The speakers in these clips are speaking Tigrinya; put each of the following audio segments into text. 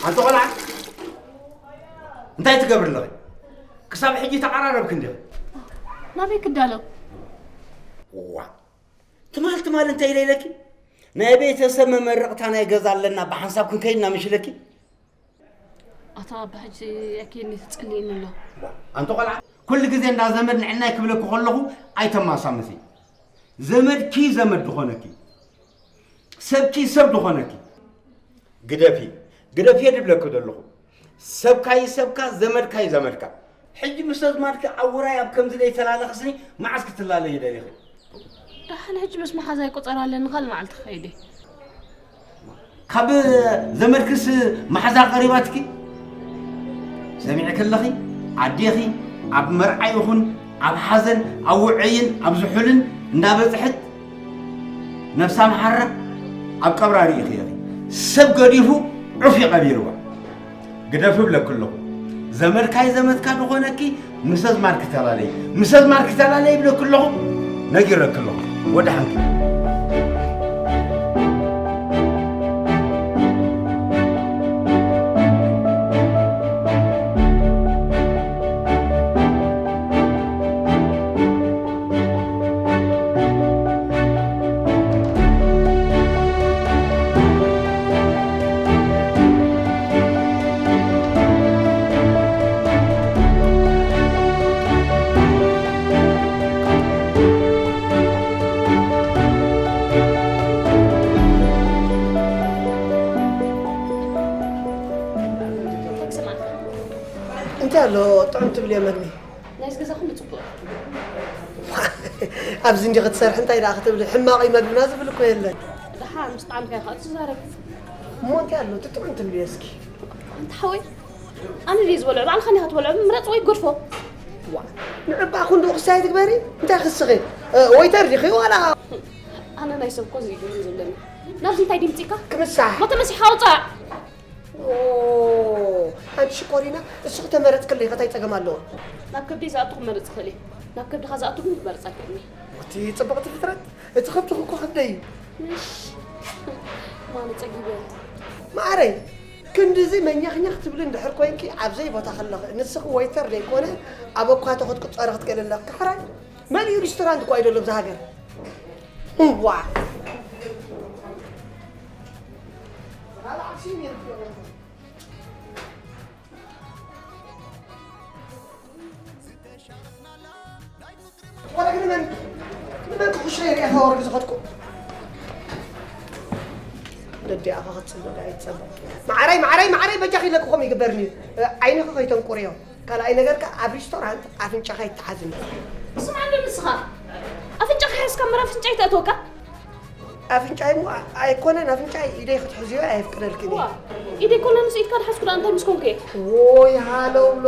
ኣንተ ቆልዓ፣ እንታይ ትገብሪ ኣለኺ? ክሳብ ሕጂ ተዓራረብክ እንዲኺ። ናበይ ክዳሎ? ዋ፣ ትማል ትማል እንታይ ኢለ ኢለኪ? ናይ ቤተሰብ መመረቕታ ናይ ገዛ ኣለና፣ ብሓንሳብ ክንከይድ ኢና ምሽ ኢለኪ። ኣታ ኣባ፣ ሕጂ ኣኪኒ ትጽልእኒ ኣሎ። ኣንተ ቆልዓ፣ ኩሉ ግዜ እንዳ ዘመድ ንዕናይ ክብለኪ ከለኹ ኣይተማሳምሲ። ዘመድኪ ዘመድ ድኾነኪ፣ ሰብኪ ሰብ ድኾነኪ። ግደፊ፣ ግደፊ ድብለኪ ዘለኹ። ሰብካይ ሰብካ፣ ዘመድካይ ዘመድካ። ሕጂ ምስ ኣዝማድኪ ኣብ ውራይ ኣብ ከምዚ ዘይተላለኽስኒ መዓስ ክትላለዪ ደሊኺ? ደሓን ሕጂ ምስ መሓዛይ ቁጸር ኣለኒ፣ ካልእ መዓልቲ ክኸይድ እየ። ካብ ዘመድክስ መሓዛ ቀሪባትኪ? ሰሚዕኪ ኣለኺ? ኣዴኺ ኣብ መርዓ ይኹን ኣብ ሓዘን፣ ኣብ ውዑይን ኣብ ዝሑልን እንዳበጽሐት ነፍሳ መሓራ ኣብ ቀብራ ርኢኺ ኢኺ። ሰብ ገዲፉ ዑፍ እዩ ቀቢርዋ። ግደፊ እብለኪ ኣለኹ። ዘመድካይ ዘመድካ ዝኾነኪ ምስ ኣዝማድኪ ተላለዪ። ምስ ኣዝማድኪ ተላለዪ እብለኪ ኣለኹ። ነጊረኪ ኣለኹ። ወደሓንኪ። እንታይ ኣሎ ጥዑም ትብልዮ መግቢ? ናይዚ ገዛ ኩሉ ጽቡቕ። ኣብዚ እንዲ ክትሰርሒ እንታይ ደኣ ክትብሊ? ሕማቕ እዩ መግብና ዝብል እኮ የለን። ደሓር ምስ ጣዕምካ ኢኻ ትዛረብ። እሞ እንታይ ኣሎ እቲ ጥዑም ትብልዮ እስኪ? ኣንታ ሓወይ፣ ኣነ ድየ ዝበልዖ? ባዕልኻ እንዲኻ ትበልዖ። ምረጽ ወይ ገድፎ። ዋ፣ ንዕባ ክንድኡ ክሳይ ትግበሪ? እንታይ ክስኺ? እ፣ ወይተር ዲኺ ዋላ? ኣነ ናይ ሰብ እኮ ዘይግብሪ ዘለኒ። ናብዚ እንታይ ድምጺካ? ክምሳሕ። ሞተ መሲሕኻ ውጻእ። ኦ፣ ሓንቲ ሽኮሪና፣ እሱ ክተመረጽክለይ ከታይ ጸገም ኣለዎ? ናብ ከብደይ ዝኣቱ ክመርጽ እኽእል እየ። ናብ ከብድኻ ዝኣቱ ግን ክመርጽ ኣይክእልን እየ። እቲ ጽብቕቲ ፍጥረት፣ እቲ ከብድኺ እኮ ከብደይ እዩ። ምሽ፣ ማነ ጸጊበ። ማዕረይ፣ ክንድዚ መኛኽኛኽ ትብሊ እንድሕር ኮይንኪ፣ ኣብ ዘይቦታ ከለኺ፣ ንስኺ ወይተር ዘይኮነ፣ ኣብ ኣኳቶ ክትቁጸሪ ክትክእሊ ኣለኺ። ሕራይ፣ መሊኡ ሪስቶራንት እኮ ኣይደሎ ኣብዛ ሃገር። እዋ። ወላ ግን መን፣ ንመን ክኹሽነ ይሪኣ ወርቂ ዝኸድኩ? ደዲኣኻ ክትጽብቕ ኣይትጸብቕ። ማዕረይ፣ ማዕረይ፣ ማዕረይ፣ በጃኺ ለቅኾም ይግበርኒ። ዓይንኺ ከይተንቁርዮ። ካልኣይ ነገር ከኣ ኣብ ሪስቶራንት ኣፍንጫኻ ይተሓዝኒ። ስማዕ እንዶ ንስኻ። ኣፍንጫኻ ሒዝካ እምበር ኣፍንጫ ይተእትወካ። ኣፍንጫይ እሞ ኣይኮነን፣ ኣፍንጫይ ኢደይ ክትሕዝዮ ኣየፍቅደልክን እየ። ዋ፣ ኢደይ ኮነ ምስ ኢድካ ድሓዝኩ ደኣ እንታይ ምስ ኮንኩ እየ? ዎይ፣ ሃለውሎ።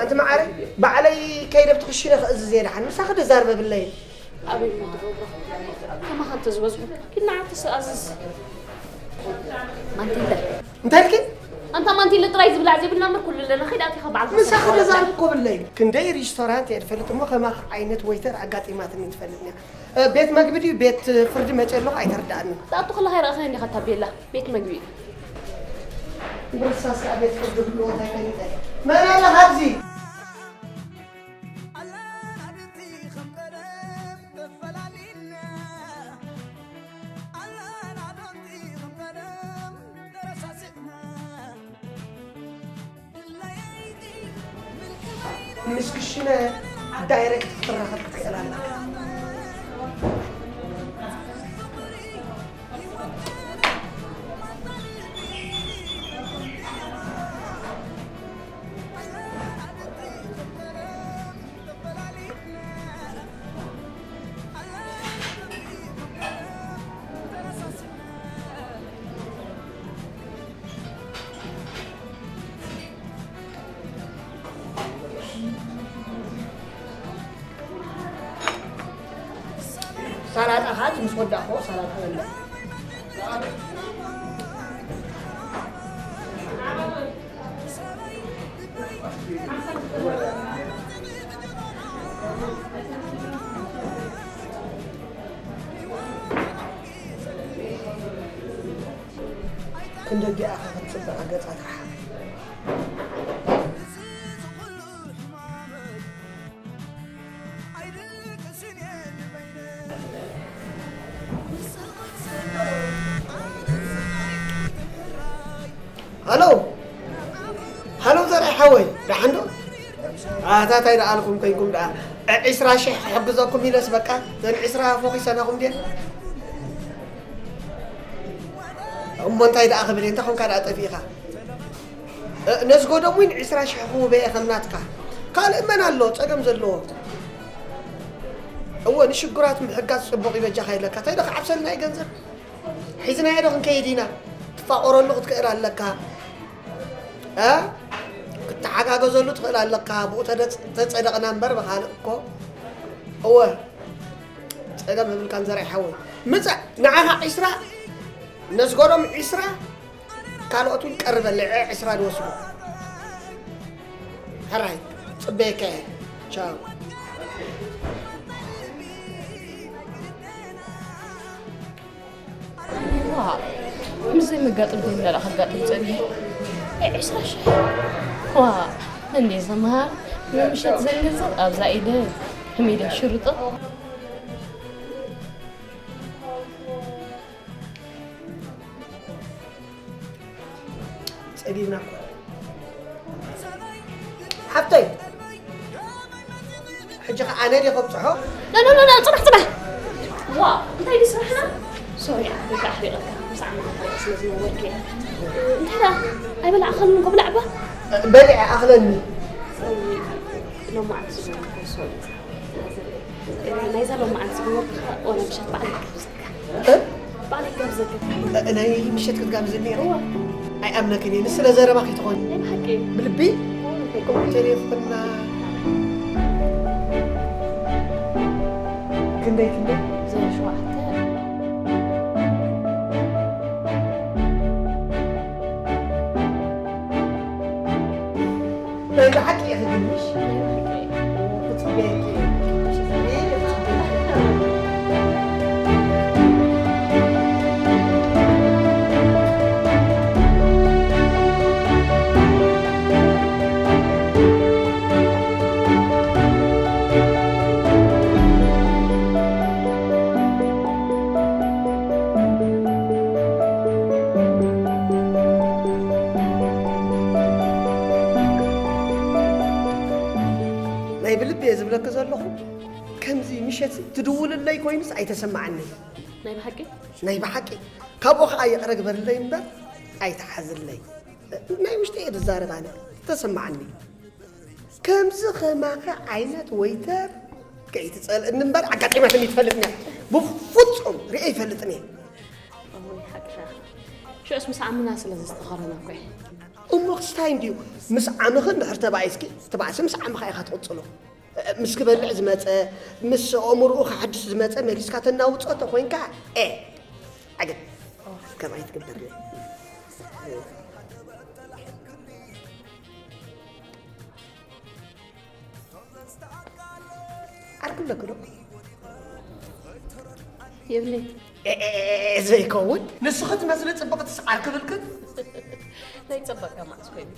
ኣንቲ መዓረይ፣ ባዕለይ ከይደ ኣብቲ ክሽነ ክእዝዝ እየ ደሓን። ምሳኺ ደዛርበብለይ። ኣበይ እሞ ትገብሮ? ከማኻ እንተዝበዝሑ። ኪድ ንዓ ተሰኣዝዝ። ማንቲለ። እንታይ ኢልኪ? ኣንታ ማንቲለ ጥራይ ዝብላዕ ዘይብልና እምበር ኩሉ ኣለና። ከይድ ኣቲኻ ባዕልኻ ምሳኺ ሰርሕ። ደዛርብ እኮ ብለይ። ክንደይ ሪስቶራንት እየ ዝፈልጥ እሞ ከማኺ ዓይነት ወይተር ኣጋጢማትኒ ትፈልጥ እያ። እ፣ ቤት መግቢ ድዩ ቤት ፍርዲ መፅእ ኣለኹ ኣይተረድኣንን። ትኣቱ ከለኻ ይረኣኻዮ እንዲኻ ታቤላ ቤት መግቢ። ብርሳስ ከዓ ቤት ፍርዲ ህልዎ እንታይ ፈሊጠ? መን ኣለ ካብዚ? ምስ ክሽነ ዳይሬክት ክትራኸብ ክትክእል ኣለካ። ሳላጣ ኻት ምስ ወዳእኮ ሳላጣ በላ። ክንደይ ዲኣ ክትጽበ ገጻ ትርሓቕ። ሃሎ፣ ሃሎ፣ ዘርኣይ ሓወይ፣ ደሓን ዶ? ኣታ እንታይ ደኣ ኣልኩም ኮይንኩም ደኣ? ዒስራ ሽሕ ክሕግዘኩም ኢለስ በቃ፣ እተን ዒስራ ፎኺሰናኹም ድየን? እሞ እንታይ ደኣ ክብል እየ፣ እንታይ ኾንካ ደኣ ጠፊእኻ? እ፣ ነዝጎዶም እውን ዒስራ ሽሕ ክህበ እየ ከም ናትካ። ካልእ መን ኣሎ ጸገም ዘለዎ? እወ፣ ንሽጉራት ምሕጋዝ ጽቡቕ እዩ፣ በጃኻ ኢለካ። እንታይ ዶ ክዓብሰልና እዩ ገንዘብ? ሒዝናዮ ዶ ክንከይድ ኢና? ትፋቐረሉ ክትክእል ኣለካ። እ? ክትተሓጋገዘሉ ትኽእል ኣለካ። ብኡ ተደጽ-፣ ተጸደቕና እምበር ብኻልእ እኮ። እወ፣ ጸገም የብልካን ዘርኣይ ሓወይ። ምጻእ፣ ንዓኻ ዒስራ፣ ነዝጎዶም ዒስራ፣ ካልኦት እውን ቀርበለይ፣ ዒስራ ንወስዶ። ሕራይ፣ ጽበየካ እየ። ቻው። ዋ፣ ምስ ዘይመጋጥም ዘይመልኣ ከጋጥም ጸኒሑ። ዒስራ ሽሕ። ዋ፣ እንዴ ዘምሃር፣ ንምሸት ዘንገንዘብ ኣብዛ ኢደ፣ ከመይ ኢለ ሽርጦ? ጸጊብና እኮ። ሓፍተይ፣ ሕጂ ኸዓ ኣነ ድየ ከብጽሖ? ላ፣ ላ፣ ላ፣ ላ፣ ጽናሕ፣ ጽናሕ። ዋ፣ እንታይ ድዩ ስራሕና? ሶሪ፣ ኣሕሪቐካ፣ ኣሕሪቐካ። ምሳዕ መሓፈሪያ ስለ ዝነበርክ እየ። እንታይ ደኣ? ኣይበላዕኻሉን እኮ፣ ብላዕ እባ። በሊዐ፣ ኣኽለኒ። ሶሪ፣ ሎማዓንቲ ዝነበርኩ፣ ሶሪ። ናይዛ ሎማዓንቲ ዝነበርኩ፣ ዋላ ምሸት በዓል ይጋብዘካ። እ? በዓል ይጋብዘካ። እ፣ ናይ ምሸት ክትጋብዘኒ ኢኻ? እዋ። ኣይኣምነክን እየ። ንስለ ዘረባ ከይትኾን። ናይ ብሓቂ? ብልቢ? እዋ፣ እንታይ ቆም? ቴሌፎንና ክንደይ፣ ክንደይ? ዜሮ ሸውዓተ። ናይ ብሓቂ ኢኺ ግን፣ ምሽ? ናይ ብሓቂ። ክጽበየኪ እየ። ናይ ብልቢ እየ ዝብለኪ ዘለኹ፣ ከምዚ ምሸት ትድውልለይ ኮይኑስ ኣይተሰማዓንን። ናይ ብሓቂ? ናይ ብሓቂ። ካብኡ ኸዓ ይቕረ ግበርለይ እምበር ኣይትሓዝለይ። ናይ ውሽጠይ እየ ዝዛረብ ኣነ፣ ተሰማዓኒ። ከምዚ ኸማኺ ዓይነት ወይተር ከይትጸልእኒ እምበር ኣጋጢማትኒ ትፈልጥን እያ። ብፍጹም ርእየ ኣይፈልጥን እየ። እወ፣ ሓቅኻ። ሽዑስ ምስ ዓምና ስለ ዘስተኸረና እኮ እየ። እሞ ክስታይ እንድዩ፣ ምስ ዓምኺ እንድሕር ተባኢስኪ፣ ትባእሲ ምስ ዓምኻ ኢኻ ትቕጽሎ። ምስ ክበልዕ ዝመጸ፣ ምስ ኣእምሮኡ ከሐድስ ዝመጸ መሊስካ ተናውጾ ተኾይንካ፣ ኤ፣ ዓገብ፣ ከምኣ ኣይትግበርኒ። ዓርኪ ኣለኪ ዶ? የብለይ። ኤ፣ ኤ፣ ኤ፣ ዘይከውን። ንስኺ ትመስሊ ጽብቕትስ ዓርኪ ብልክን? ናይ ጸበቕካ መዓስ ኮይኑ?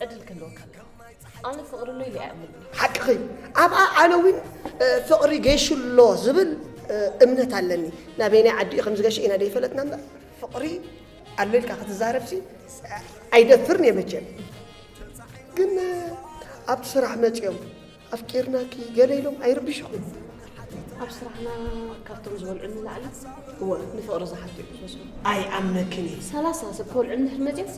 ዕድል ክህልወካ ኣለዎ። ኣነ ፍቕሪ ኣሎ ኢለ ኣይኣምንን። ሓቅኺ። ኣብኣ ኣነ እውን፣ እ፣ ፍቕሪ ገይሹ ኣሎ ዝብል፣ እ፣ እምነት ኣለኒ። ናበየናይ ዓዲ እዩ ከም ዝገሸ ኢና ደይፈለጥና እምበር፣ ፍቕሪ ኣሎ ኢልካ ክትዛረብሲ ኣይደፍርን እየ መቸም። ግን፣ እ፣ ኣብቲ ስራሕ መጺኦም ኣፍቂርናኪ ገለ ኢሎም ኣይርብሽኹም? ኣብ ስራሕና ካብቶም ዝበልዑ ንላዕሊ እወ። ንፍቕሪ ዝሓቱ እዮም ዝበዝሑ። ኣይኣምነክን እየ። ሰላሳ ሰብ ክበልዑ እንድሕር መፂኦም፣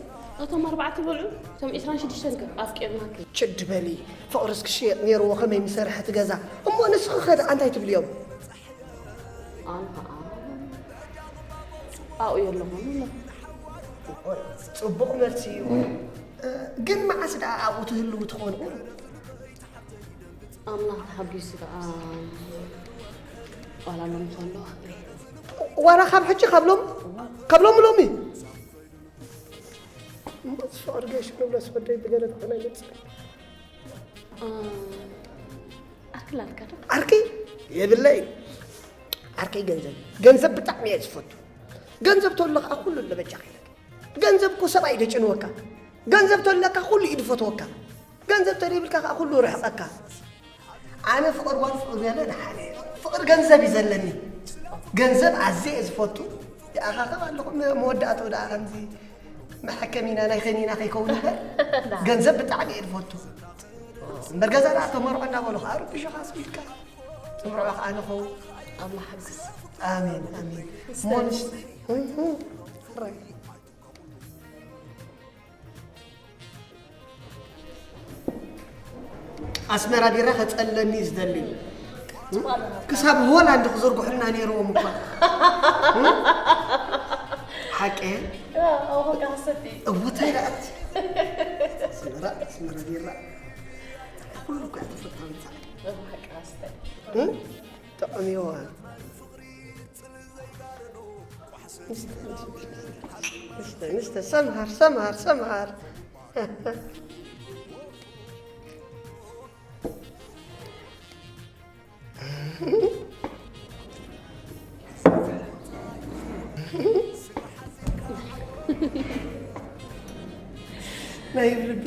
እቶም ኣርባዕተ በልዑ፣ እቶም ዒስራን ሽዱሽተን ከ ኣፍቂርናኪ። ችድ በሊ፣ ፍቕርስ ክሽየጥ ነይርዎ ከመይ ምሰርሐ እቲ ገዛ። እሞ ንስኺ ኸ ደኣ እንታይ ትብልዮም? ኣነ ኸዓ ኣብኡ የለኹን እብሎም። ጽቡቕ መልሲ እዩ። ግን መዓስ ደኣ ኣብኡ ትህልዉ ትኾኑ? ኣምላኽ ተሓጒሱ ደኣ ዋላ ሎሚ ከሎ ዋላ ካብ ሕጂ ካብ ሎም-፣ ካብ ሎሚ ሎሚ? እሞ ፍቕሪ ገይሹ ንብሎስ ወደይ ብገለ ተኾነ ይመጽእ። እ፣ ዓርኪ ኣለካ ዶ? ዓርኪ የብለይ። ዓርከይ ገንዘብ፣ ገንዘብ ብጣዕሚ እየ ዝፈቱ። ገንዘብ ተሎ ከዓ ኩሉ ኣሎ በጃኻ ኢለካ። ገንዘብ እኮ ሰብኣይ ደጭንወካ። ገንዘብ ተለካ ኩሉ እዩ ድፈትወካ። ገንዘብ ተደይብልካ ከዓ ኩሉ ርሕቐካ። ኣነ ፍቕር ጓል ፍቕር ያለ ደሓነ እየ። ፍቕር ገንዘብ እዩ ዘለኒ። ገንዘብ ኣዝየ እየ ዝፈቱ። ይኣኻኸብ ኣለኹ። መ-፣ መወዳእትኡ ደኣ ከምዚ መሐከሚና ናይ ኸኒና ከይከውን እምበር፣ ገንዘብ ብጣዕሚ እየ ዝፈቱ። እምበር ገዛ ደኣ ተመርዖ እናበሉ ከዓ ርብሽኻ ኣስቢልካ ትምርዖ ከዓ ንኸውን። ኣምላኽ ሓግዝ። ኣሜን፣ ኣሜን። እሞ ንስ-፣ ሕራይ። ኣስመራ ቢራ ከጸለኒ እዩ ዝደሊ። ክሳብ ሆላንድ ክዝርግሑልና ነይርዎም እኳ። ሓቂ? እዎ፣ እንታይ ደኣ? ኣስመራ፣ ኣስመራ ቢራ። ኩሉ እኳ ተፈታዊት። ጥዑም እዋ። ንስተ፣ ንስተ፣ ንስተ፣ ሰምሃር፣ ሰምሃር፣ ሰምሃር። ናይ ብልቢ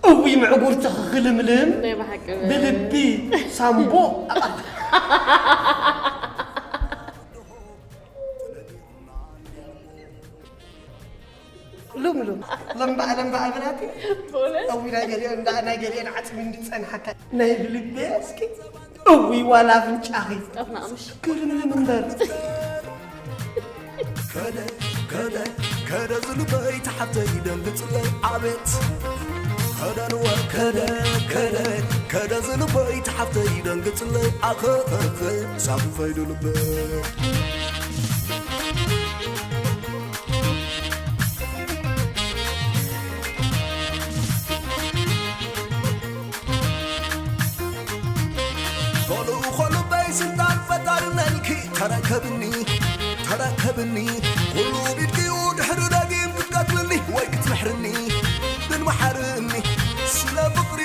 እውይ፣ ምዕጉርቲ ክልምልም ናይ ብሓቂ ብልቢ ሳምቦ ኣቓ-፣ ሉም ሉም ለምባዕ ለምባዕ ብላቲ። በእውነት? እውይ፣ ናይ ገሊኦን እንዳ-፣ ናይ ገሊኦን ዓጽሚ እንድጸንሓካ ናይ ብልቢ እስኪ። እውይ፣ ዋላ ኣፍንጫኺ ጠፍናቕ ምሽ። ክልምልም እምበር። ከደ ከደ ከደ ዝልበይ ተሓተይ ደንግጽለይ ኣቤት። ከደንወ ከደ ከደ ከደ ዝልበይ ተሓተይ ደንግጽለይ ኣኸኸኸ ሳቡ ፈይዱ ልበይ። ኮሉ ኮሉ በይ ስልጣን ፈጣሪ መልኪ ተረከብኒ፣ ተረከብኒ። ኩሉ ቢድክዩ ድሕሪ ደጊም ክትቀትልኒ ወይ ክትምሕርኒ ግን መሓርኒ ስለ ፍቕሪ።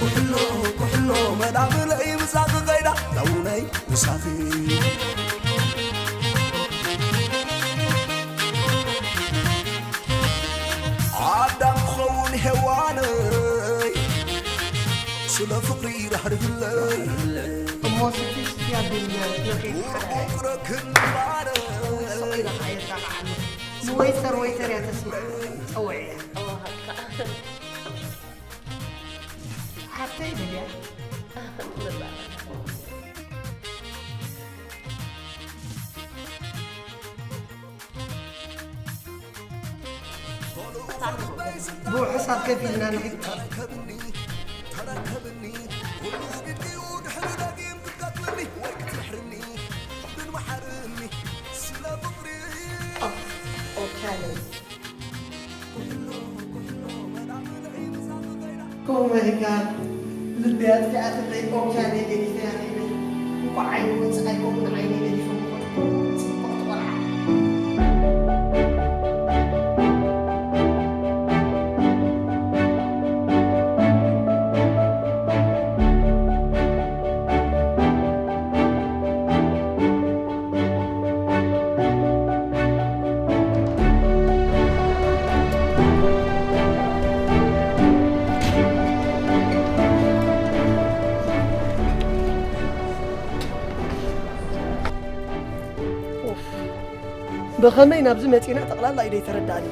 ኩሕሎ ኩሕሎ መላምለይ ምሳኺ ኸይዳ ዳውነይ ምሳኺ። ኣዳም ክኸውን ሄዋነይ ስለ ፍቕሪ ራህርህለይ። እሞ ስቲ ስቲ ኣቢልና ነኺድ ሓደ። ፍቕረክን ማረ። ስቕ ኢላ ኸዓ የጣቕዓኒ። ንወይተር ወይተር እያ ተስምዕ። ጸውዕያ። ሓፍተይ በልያ። ብኡ ሕሳብ ከፊልና ንኺድ። ኦፍ፣ ኦፍ ቻሌንጅ። Oh my God፣ ልበይ ኣጥፊኣትለይ። ኦፍ ቻሌንጅ ገዲፈያ ከይደ። እንኳዕ ዓይኒ ወፅእ ኣይከውን ዓይነይ ገዲፎም ይኾኑ። ፅብቕቲ ቆልዓ። ኡፍ። ብኸመይ ናብዚ መጺና ጠቕላላ እዩ ደይተረዳእኒ።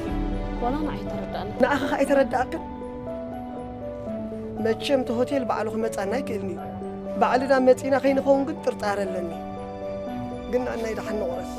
ዋላ ንዓይ ተረዳእኒ። ንዓኻ ኸኣ ኣይተረዳእክን? መቸም እቲ ሆቴል ባዕሉ ክመጻና ኣይክእልን እዩ። ባዕልና መጺና ከይንኸውን ግን ጥርጣረ ኣለኒ። ግን ንዕናይ ደሓን ንቑረስ።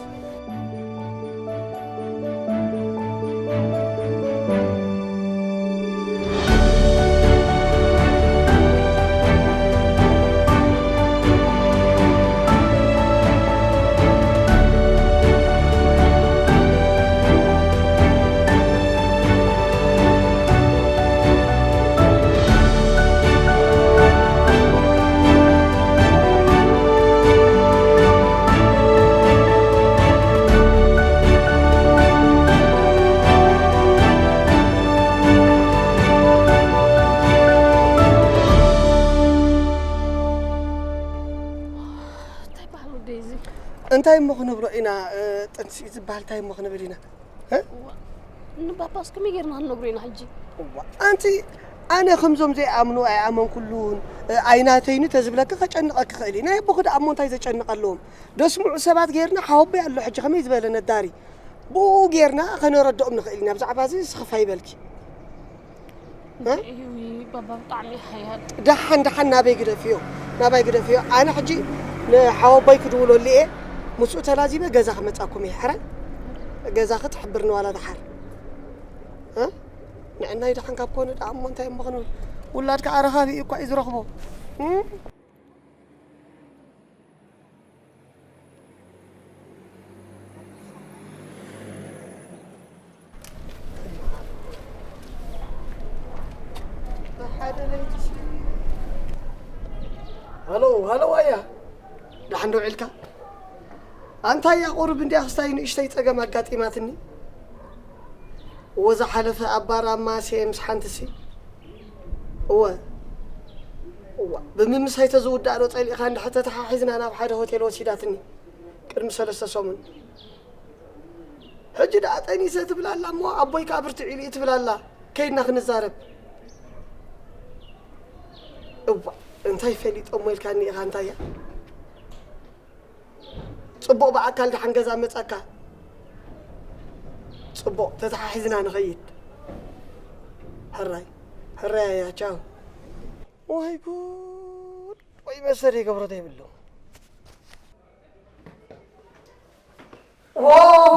እንታይ እሞ ክንብሎ ኢና? እ፣ ጥንሲ ዝበሃል እንታይ እሞ ክንብል ኢና? እ? እዋ፣ ንባባስ ከመይ ጌርና ክንነግሮ ኢና ሕጂ? እዋ፣ ኣንቲ፣ ኣነ ከምዞም ዘይኣምኑ ኣይኣመንኩሉን፣ እ፣ ኣይናተይኑ ተዝብለኪ ከጨንቐኪ ክእል እዩ። ናይ ኣቦኺ ደኣ እሞ እንታይ ዘጨንቕ ኣለዎም? ደስምዑ ሰባት ጌርና ሓወቦይ ኣሎ ሕጂ ከመይ ዝበለ ነዳሪ። ብኡ ጌርና ከነረድኦም ንኽእል ኢና። ብዛዕባ እዚ ስኽፍ ኣይበልኪ። እ? እዩ ባባ ብጣዕሚ ሓያል። ደሓን፣ ደሓን ናበይ ግደፍዮ፣ ናባይ ግደፍዮ። ኣነ ሕጂ ንሓወቦይ ክድውለሉ እየ። ምስኡ ተላዚበ ገዛ ክመጻኩም እየ። ሕራይ ገዛ ክትሕብርኒ ዋላ ደሓር። እ? ንዕናይ ደሓን ካብ ኮነ ደኣ እሞ እንታይ እሞ ክንብል? ውላድካ ኣረኻቢ እዩ እኳ እዩ ዝረኽቦ። እ? ሃሎ፣ ሃሎ፣ ዋያ። ደሓን ዶ ውዒልካ? ኣንታ እያ ቁሩብ እንዲያ ክስታይ ንእሽተይ ጸገም ኣጋጢማትኒ። እወ ዝሓለፈ ኣብ ባር ኣብ ማስየ ምስ ሓንትሲ። እወ። እዋ፣ ብምምሳይ ተዝውዳእ ዶ ጸሊእኻ እንድሕር ተተሓሒዝና ናብ ሓደ ሆቴል ወሲዳትኒ። ቅድሚ ሰለስተ ሰሙን። ሕጂ ደኣ ጠኒሰ ትብል ኣላ እሞ ኣቦይ ከኣ ብርትዕ ኢሉ እዩ ትብል ኣላ። ከይድና ክንዛረብ። እዋ፣ እንታይ ፈሊጦሞ ኢልካኒ ኢኻ እንታይ እያ? ጽቡቕ ብኣካል ደሓን ገዛ መጻካ። ጽቡቕ ተተሓሒዝና ንኸይድ። ሕራይ፣ ሕራይ እያ፣ ቻው። ወይ ጉድ! ወይ መሰለይ ገብሮ ዘይብሉ። ኦ!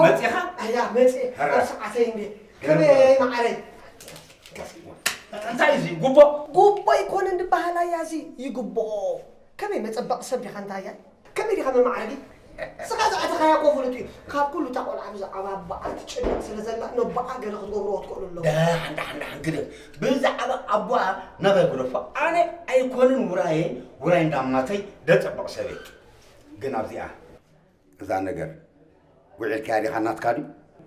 መጺኻ? ኣያ፣ መጺ። ሕራይ። ኣብ ሰዓተይ እንዴ። ከመይ መዓረይ? እንታይ እዚ? ጉቦ? ጉቦ ኣይኮነን ዝበሃል ኣያ፣ እዚ ይግብኦ። ከመይ መጸበቒ ሰብ ዲኻ እንታይ ኣያ? ከመይ ዲኻ መማዕረጊ? ስኻ ዝኣተኻያ እኮ ፍሉጥ እዩ። ካብ ኩሉ እታ ቆልዓ ብዛዕባ ኣቦኣ ትጭነቕ ስለ ዘላ፣ ነቦኣ ገለ ክትገብርዎ ትኽእሉ ኣለኹም። ደሓን፣ ደሓን፣ ደሓን፣ ግደፍ። ብዛዕባ ኣቦኣ ናባይ ግደፎ። ኣነ ኣይኮንን ውራየ፣ ውራይ እንዳምናተይ ደጸብቕ ሰብ እየ። ግን ኣብዚኣ፣ እዛ ነገር፣ ውዒልካያ ዲኻ ናትካ ድዩ?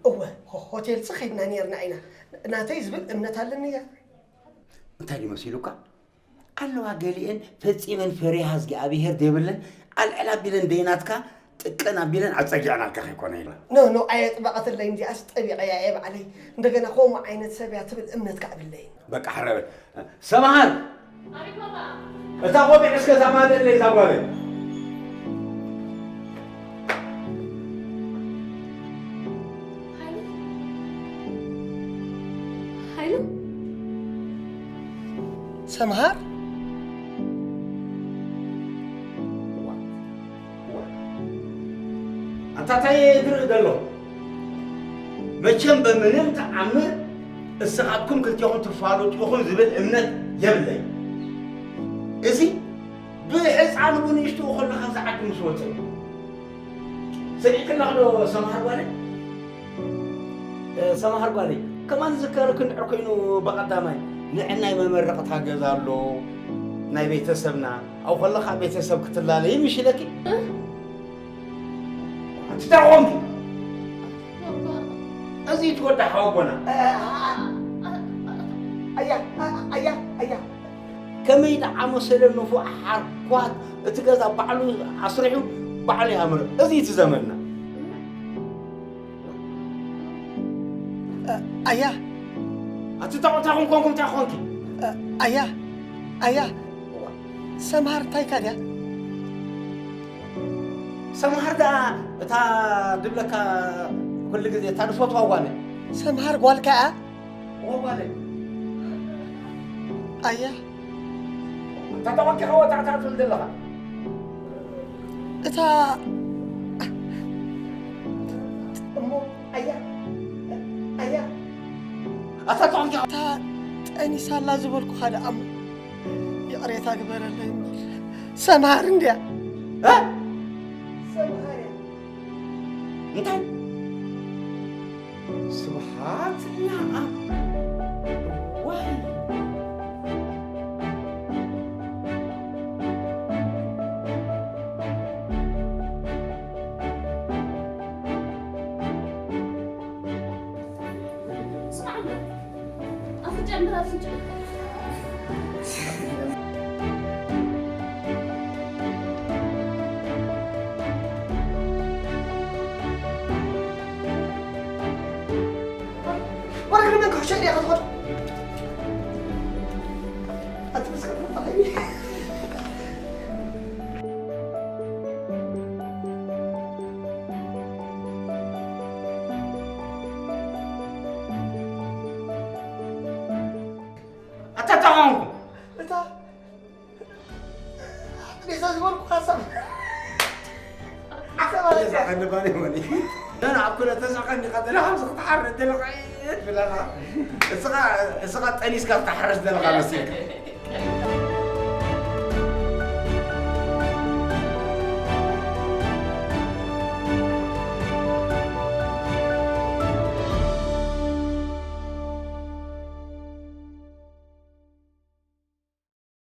እወ፣ ሆ-፣ ሆቴል ኸይድና ኔርና ኢና። ናተይ ዝብል እምነት ኣለኒ እያ። እንታይ ድዩ መሲሉካ? ኣለዋ ገሊኤን ፈጺመን ፈሪሃ እግዚኣብሄር ዘይብለን ኣልዕል ኣቢለን ደይናትካ ጥቅን ኣቢለን ኣጸጊዐናልካ ከይኮነ ኢለ። ኖ፣ ኖ፣ ኣየጥበቐትለይ እንዲያስ ጠቢቐያ እየ ባዕለይ። እንደገና ከምኡ ዓይነት ሰብ እያ ትብል እምነት ከኣ ብለይ። በቃ ሕረ በል። ሰምሃር! እታ ቆቢዕ እስከ እዛ ማለለይ እዛ ጓለይ። ሃይሉ? ሰምሃር? ኣንታ እንታይ እየ ዝርኢ ዘለኹ? መቸም በምንም ተኣምር እስኻትኩም ክልቴኹም ትፋለጡ ኢኹም ዝብል እምነት የብለይ። እዚ ብሕፃኑ ብንእሽትኡ ከሎ ካብዚ ዓዲ ምስ ወፀ እዩ። ሰሚዕክላ ዶ ሰምሃር ጓለይ? እ፣ ሰምሃር ጓለይ፣ ከማን ዝከረክ እንድሕር ኮይኑ ብቐዳማይ ንዕናይ መመረቕታ ገዛ ኣሎ ናይ ቤተሰብና፣ ኣብኡ ከለኻ ቤተሰብ ክትላለይ ምሽ ኢለኪ? እ? ኣንቲ እንታይ ኾንኪ? እዚ ትወዳ ሓወቦና። ኣያ፣ ኣያ፣ ኣያ። ከመይ ደኣ መሰለ ንፉዕ ሓርኳት፣ እቲ ገዛ ባዕሉ ኣስሪሑ ባዕሉ ይሃምር። እዚ እቲ ዘመንና። እ፣ ኣያ። ኣቲ ተቆታ ኾንኩም እንታይ ኾንኪ? እ፣ ኣያ፣ ኣያ። ሰምሃር እንታይ ኢልካ ድያ? ሰምሃር ደኣ እታ ድብለካ ኩሉ ግዜ እታ ንፈትዋ ጓል። ሰምሃር ጓልካ እያ? እወ ጓለይ። ኣያ። ኣታ ተቐንኪ ከወታዕታ ትብል ዘለኻ። እታ እሞ ኣያ፣ ኣያ። ኣታ ተቐንኪ እታ ጠኒሳ ኣላ ዝበልኩኻ ደኣ እሞ ይቕሬታ ግበረለይ እምበር ሰምሃር እንድያ። እ? ሰምሃር እያ። እንታይ? ስብሓት ለኣብ። ዋይ። ስማዕ እሞ፣ ኣፍንጫ እምበር ኣፍንጫ። መን ክሕሸኒ ኢኻ ትኾን? ኣቲ መስከረም በዓል። ኣታ ተኾንኩ። እታ ሬሳ ዝበልኩ ሓሳብ። ሓሳብ ኣለ። ተሳቐኒ ባኒ ሆኒ። ነን ኣብ ኩለ ተሳቐኒ ቀደለ፣ ከምዚ ክትሓርድ ደለኻ እየ ብለኻ። እስኻ፣ እስኻ ጠኒስካ ክትሓርድ ደለኻ መሲልካ።